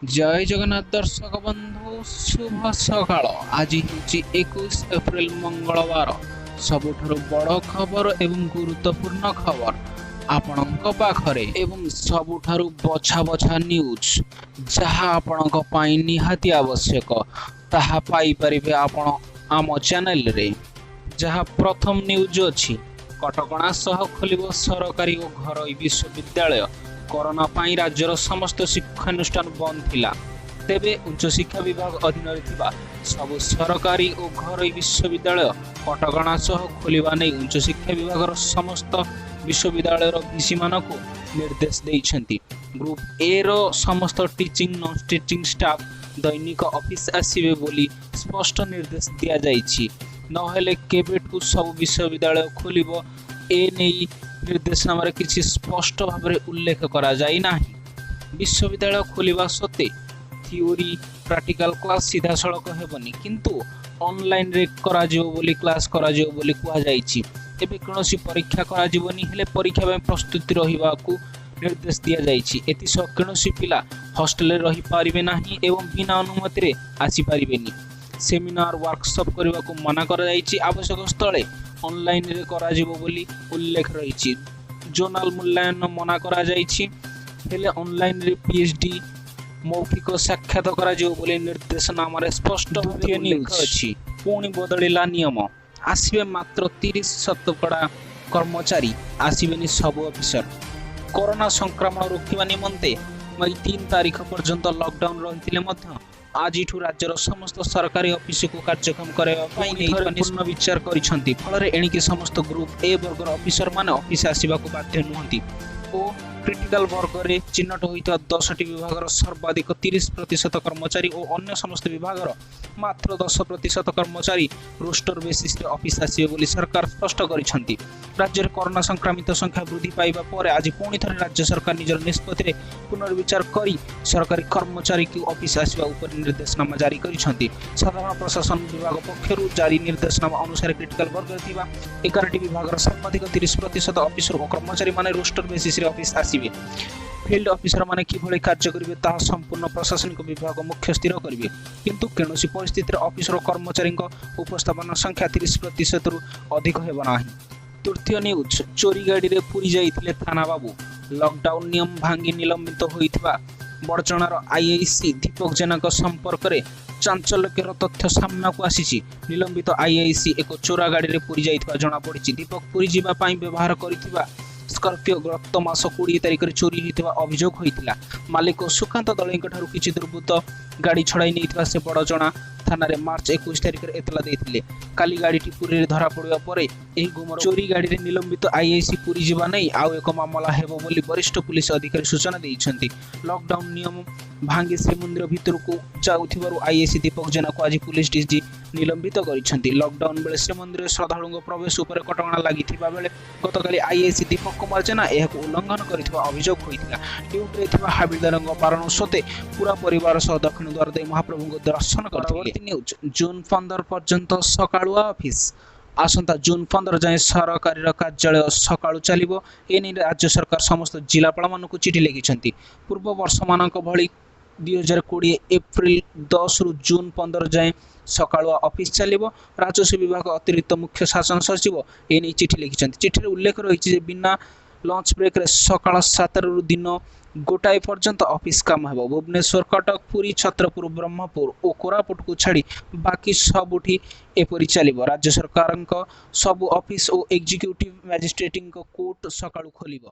ଜୟ ଜଗନ୍ନାଥ ଦର୍ଶକ ବନ୍ଧୁ, ଶୁଭ ସକାଳ। ଆଜି ହେଉଛି 21 ଏପ୍ରିଲ ମଙ୍ଗଳବାର। ସବୁଠାରୁ ବଡ଼ ଖବର ଏବଂ ଗୁରୁତ୍ୱପୂର୍ଣ୍ଣ ଖବର ଆପଣଙ୍କ ପାଖରେ ଏବଂ ସବୁଠାରୁ ବଛା ବଛା ନ୍ୟୁଜ୍ ଯାହା ଆପଣଙ୍କ ପାଇଁ ନିହାତି ଆବଶ୍ୟକ, ତାହା ପାଇପାରିବେ ଆପଣ ଆମ ଚ୍ୟାନେଲରେ। ଯାହା ପ୍ରଥମ ନ୍ୟୁଜ୍ ଅଛି, କଟକଣା ସହ ଖୋଲିବ ସରକାରୀ ଓ ଘରୋଇ ବିଶ୍ୱବିଦ୍ୟାଳୟ। କରୋନା ପାଇଁ ରାଜ୍ୟର ସମସ୍ତ ଶିକ୍ଷାନୁଷ୍ଠାନ ବନ୍ଦ ଥିଲା। ତେବେ ଉଚ୍ଚଶିକ୍ଷା ବିଭାଗ ଅଧୀନରେ ଥିବା ସବୁ ସରକାରୀ ଓ ଘରୋଇ ବିଶ୍ୱବିଦ୍ୟାଳୟ କଟକଣା ସହ ଖୋଲିବା ନେଇ ଉଚ୍ଚଶିକ୍ଷା ବିଭାଗର ସମସ୍ତ ବିଶ୍ୱବିଦ୍ୟାଳୟର ଭିସିମାନଙ୍କୁ ନିର୍ଦ୍ଦେଶ ଦେଇଛନ୍ତି। ଗ୍ରୁପ୍ ଏ ର ସମସ୍ତ ଟିଚିଂ, ନନ୍ ଟିଚିଂ ଷ୍ଟାଫ୍ ଦୈନିକ ଅଫିସ ଆସିବେ ବୋଲି ସ୍ପଷ୍ଟ ନିର୍ଦ୍ଦେଶ ଦିଆଯାଇଛି। ନହେଲେ କେବେଠୁ ସବୁ ବିଶ୍ୱବିଦ୍ୟାଳୟ ଖୋଲିବ, ଏ ନେଇ ନିର୍ଦ୍ଦେଶନାମାରେ କିଛି ସ୍ପଷ୍ଟ ଭାବରେ ଉଲ୍ଲେଖ କରାଯାଇ ନାହିଁ। ବିଶ୍ୱବିଦ୍ୟାଳୟ ଖୋଲିବା ସତ୍ତ୍ୱେ ଥିଓରି, ପ୍ରାକ୍ଟିକାଲ କ୍ଲାସ୍ ସିଧାସଳଖ ହେବନି, କିନ୍ତୁ ଅନଲାଇନରେ କରାଯିବ ବୋଲି କ୍ଲାସ୍ କରାଯିବ ବୋଲି କୁହାଯାଇଛି। ଏବେ କୌଣସି ପରୀକ୍ଷା କରାଯିବନି, ହେଲେ ପରୀକ୍ଷା ପାଇଁ ପ୍ରସ୍ତୁତି ରହିବାକୁ ନିର୍ଦ୍ଦେଶ ଦିଆଯାଇଛି। ଏଥିସହ କୌଣସି ପିଲା ହଷ୍ଟେଲରେ ରହିପାରିବେ ନାହିଁ ଏବଂ ବିନା ଅନୁମତିରେ ଆସିପାରିବେନି। ସେମିନାର, ୱାର୍କସପ୍ କରିବାକୁ ମନା କରାଯାଇଛି। ଆବଶ୍ୟକ ସ୍ଥଳେ ଅନଲାଇନରେ କରାଯିବ ବୋଲି ଉଲ୍ଲେଖ ରହିଛି। ଜୋନାଲ ମୂଲ୍ୟାୟନ ମନା କରାଯାଇଛି, ହେଲେ ଅନଲାଇନରେ ପିଏଚଡି ମୌଖିକ ସାକ୍ଷାତ କରାଯିବ ବୋଲି ନିର୍ଦ୍ଦେଶନାମାରେ ସ୍ପଷ୍ଟ ଭାବେ ଉଲ୍ଲେଖ ଅଛି। ପୁଣି ବଦଳିଲା ନିୟମ, ଆସିବେ ମାତ୍ର 30 ଶତକଡ଼ା କର୍ମଚାରୀ, ଆସିବେନି ସବୁ ଅଫିସର। କରୋନା ସଂକ୍ରମଣ ରୋକିବା ନିମନ୍ତେ ମଇ 3 ତାରିଖ ପର୍ଯ୍ୟନ୍ତ ଲକଡାଉନ ରହିଥିଲେ ମଧ୍ୟ ଆଜିଠୁ ରାଜ୍ୟର ସମସ୍ତ ସରକାରୀ ଅଫିସକୁ କାର୍ଯ୍ୟକ୍ଷମ କରାଇବା ପାଇଁ ନେଇଥିବା ପୁନର୍ବିଚାର କରିଛନ୍ତି। ଫଳରେ ଏଣିକି ସମସ୍ତ ଗ୍ରୁପ୍ ଏ ବର୍ଗର ଅଫିସରମାନେ ଅଫିସ ଆସିବାକୁ ବାଧ୍ୟ ନୁହନ୍ତି ଓ କ୍ରିଟିକାଲ ବର୍ଗରେ ଚିହ୍ନଟ ହୋଇଥିବା 10ଟି ବିଭାଗର ସର୍ବାଧିକ 30% କର୍ମଚାରୀ ଓ ଅନ୍ୟ ସମସ୍ତ ବିଭାଗର ମାତ୍ର 10% କର୍ମଚାରୀ ରୋଷ୍ଟର ବେସିସରେ ଅଫିସ ଆସିବେ ବୋଲି ସରକାର ସ୍ପଷ୍ଟ କରିଛନ୍ତି। ରାଜ୍ୟରେ କରୋନା ସଂକ୍ରମିତ ସଂଖ୍ୟା ବୃଦ୍ଧି ପାଇବା ପରେ ଆଜି ପୁଣି ଥରେ ରାଜ୍ୟ ସରକାର ନିଜର ନିଷ୍ପତ୍ତିରେ ପୁନର୍ବିଚାର କରି ସରକାରୀ କର୍ମଚାରୀଙ୍କୁ ଅଫିସ ଆସିବା ଉପରେ ନିର୍ଦ୍ଦେଶନାମା ଜାରି କରିଛନ୍ତି। ସାଧାରଣ ପ୍ରଶାସନ ବିଭାଗ ପକ୍ଷରୁ ଜାରି ନିର୍ଦ୍ଦେଶନାମା ଅନୁସାରେ କ୍ରିଟିକାଲ ବର୍ଗରେ ଥିବା 11ଟି ବିଭାଗର ସର୍ବାଧିକ 30% ଅଫିସର ଓ କର୍ମଚାରୀମାନେ ରୋଷ୍ଟର ବେସିସରେ ଅଫିସ ଆସିବେ। ଫିଲ୍ଡ ଅଫିସରମାନେ କିଭଳି କାର୍ଯ୍ୟ କରିବେ, ତାହା ସମ୍ପୂର୍ଣ୍ଣ ପ୍ରଶାସନିକ ବିଭାଗ ମୁଖ୍ୟ ସ୍ଥିର କରିବେ। କିନ୍ତୁ କୌଣସି ପରିସ୍ଥିତିରେ ଅଫିସର ଓ କର୍ମଚାରୀଙ୍କ ଉପସ୍ଥାପନା ସଂଖ୍ୟା 30%ରୁ ଅଧିକ ହେବ ନାହିଁ। ତୃତୀୟ ନ୍ୟୁଜ୍, ଚୋରି ଗାଡ଼ିରେ ପୁରୀ ଯାଇଥିଲେ ଥାନା ବାବୁ। ଲକଡାଉନ ନିୟମ ଭାଙ୍ଗି ନିଲମ୍ବିତ ହୋଇଥିବା ବଡ଼ଚଣାର ଆଇଆଇସି ଦୀପକ ଜେନାଙ୍କ ସମ୍ପର୍କରେ ଚାଞ୍ଚଲ୍ୟକର ତଥ୍ୟ ସାମ୍ନାକୁ ଆସିଛି। ନିଲମ୍ବିତ ଆଇଆଇସି ଏକ ଚୋରା ଗାଡ଼ିରେ ପୁରୀ ଯାଇଥିବା ଜଣାପଡ଼ିଛି। ଦୀପକ ପୁରୀ ଯିବା ପାଇଁ ବ୍ୟବହାର କରିଥିବା ସ୍କର୍ପିଓ ଗତ ମାସ 20 ତାରିଖରେ ଚୋରି ହୋଇଥିବା ଅଭିଯୋଗ ହୋଇଥିଲା। ମାଲିକ ସୁକାନ୍ତ ଦଳେଇଙ୍କ ଠାରୁ କିଛି ଦୁର୍ବୃତ୍ତ ଗାଡ଼ି ଛଡ଼ାଇ ନେଇଥିବା ସେ ବଡ଼ଚଣା ଥାନାରେ ମାର୍ଚ୍ଚ 21 ତାରିଖରେ ଏତଲା ଦେଇଥିଲେ। କାଲି ଗାଡ଼ିଟି ପୁରୀରେ ଧରାପଡ଼ିବା ପରେ ଏହି ଗୁମର ଚୋରି ଗାଡ଼ିରେ ନିଲମ୍ବିତ ଆଇଆଇସି ପୁରୀ ଯିବା ନେଇ ଆଉ ଏକ ମାମଲା ହେବ ବୋଲି ବରିଷ୍ଠ ପୁଲିସ ଅଧିକାରୀ ସୂଚନା ଦେଇଛନ୍ତି। ଲକଡାଉନ ନିୟମ ଭାଙ୍ଗି ଶ୍ରୀମନ୍ଦିର ଭିତରକୁ ଯାଉଥିବାରୁ ଆଇଆଇସି ଦୀପକ ଜେନାକୁ ଆଜି ପୁଲିସ ଡିଜି ନିଲମ୍ବିତ କରିଛନ୍ତି। ଲକଡାଉନ ବେଳେ ଶ୍ରୀମନ୍ଦିରରେ ଶ୍ରଦ୍ଧାଳୁଙ୍କ ପ୍ରବେଶ ଉପରେ କଟକଣା ଲାଗିଥିବା ବେଳେ ଗତକାଲି ଆଇଆଇସି ଦୀପକ କୁମାର ଜେନା ଏହାକୁ ଉଲ୍ଲଂଘନ କରିଥିବା ଅଭିଯୋଗ ହୋଇଥିଲା। ଡ୍ୟୁଟିରେ ଥିବା ହାବିଲଦାରଙ୍କ ବାରଣ ସତ୍ତ୍ୱେ ପୁରା ପରିବାର ସହ ଦକ୍ଷିଣ ଦ୍ୱାର ଦେଇ ମହାପ୍ରଭୁଙ୍କୁ ଦର୍ଶନ କରିଥିଲେ। ନ୍ୟୁଜ୍, ଜୁନ୍ 15 ପର୍ଯ୍ୟନ୍ତ ସକାଳୁଆ ଅଫିସ। ଆସନ୍ତା ଜୁନ୍ 15 ଯାଏଁ ସରକାରୀର କାର୍ଯ୍ୟାଳୟ ସକାଳୁ ଚାଲିବ। ଏନେଇ ରାଜ୍ୟ ସରକାର ସମସ୍ତ ଜିଲ୍ଲାପାଳମାନଙ୍କୁ ଚିଠି ଲେଖିଛନ୍ତି। ପୂର୍ବ ବର୍ଷମାନଙ୍କ ଭଳି 2020 ଏପ୍ରିଲ 10ରୁ ଜୁନ୍ 15 ଯାଏଁ ସକାଳୁଆ ଅଫିସ ଚାଲିବ। ରାଜସ୍ୱ ବିଭାଗ ଅତିରିକ୍ତ ମୁଖ୍ୟ ଶାସନ ସଚିବ ଏନେଇ ଚିଠି ଲେଖିଛନ୍ତି। ଚିଠିରେ ଉଲ୍ଲେଖ ରହିଛି ଯେ ବିନା ଲଞ୍ଚ ବ୍ରେକ୍ରେ ସକାଳ 7ରୁ ଦିନ 1 ପର୍ଯ୍ୟନ୍ତ ଅଫିସ କାମ ହେବ। ଭୁବନେଶ୍ୱର, କଟକ, ପୁରୀ, ଛତ୍ରପୁର, ବ୍ରହ୍ମପୁର ଓ କୋରାପୁଟକୁ ଛାଡ଼ି ବାକି ସବୁଠି ଏପରି ଚାଲିବ। ରାଜ୍ୟ ସରକାରଙ୍କ ସବୁ ଅଫିସ ଓ ଏକ୍ଜିକ୍ୟୁଟିଭ ମାଜିଷ୍ଟ୍ରେଟଙ୍କ କୋର୍ଟ ସକାଳୁ ଖୋଲିବ।